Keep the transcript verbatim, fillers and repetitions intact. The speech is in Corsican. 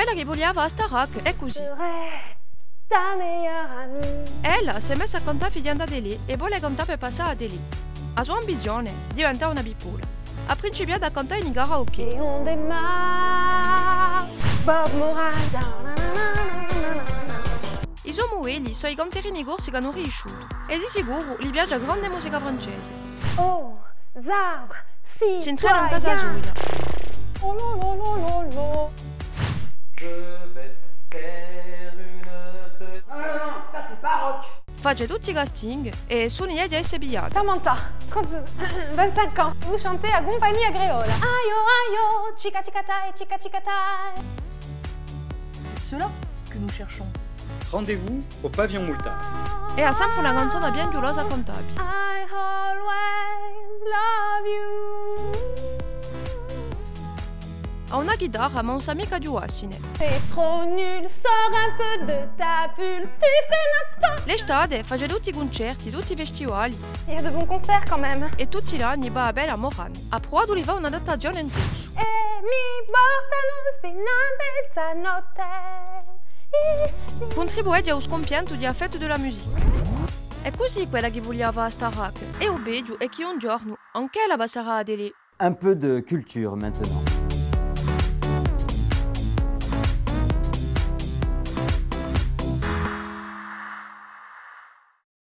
Quella chì vulia fà a Staracque hè cusì. Ta meilleure amie. Ella s'hè messa à cantà fighjendu a télé è vole cantà per passà à a télé. A so ambizione, diventà una pippola. Hà principiatu à cantà in i karaokè. Et on démarre. Bob Moran. I so mudelli sò i canterini corsi ch'anu riisciutu. È di sicuru li piace a grande musica francese. Oh, Zao, si. S'intrena in casa soia. Oh, lo, lo, lo, lo, lo. Je vais te faire une petite... Non, non, non, ça c'est baroque. Face tutti i casting è sò lieta d'esse pigliata. Samantha, trente, vingt-cinq ans. Vous chantez a cumpagnia creola. Aio, aio, cica, cica, tai, cica, cica, tai. C'est cela que nous cherchons. Rendez-vous au pavillon Moultard. È hà sempre una canzona pienghjulosa à cantà vi. I always love you. Hà una chitarra, ma ùn sà micca ghjucassine. C'est trop nul, sors un peu de ta bulle, tu fais n'importe. L'estate face tutti i cuncerti, tutti i festivali. Il y a de bons concerts quand même. È tutti l'anni và à vede a Moran. Hà pruvatu di fà un'adattazione in corsu. E mi portanu sinu à mezzanotte. Cuntribuisce à u scumpientu di a fête de la musique. Hè cusì quella chì vulia fà a Staracque, è u bellu hè chì un ghjornu anch'ella passerà à a télé. Un peu de culture maintenant.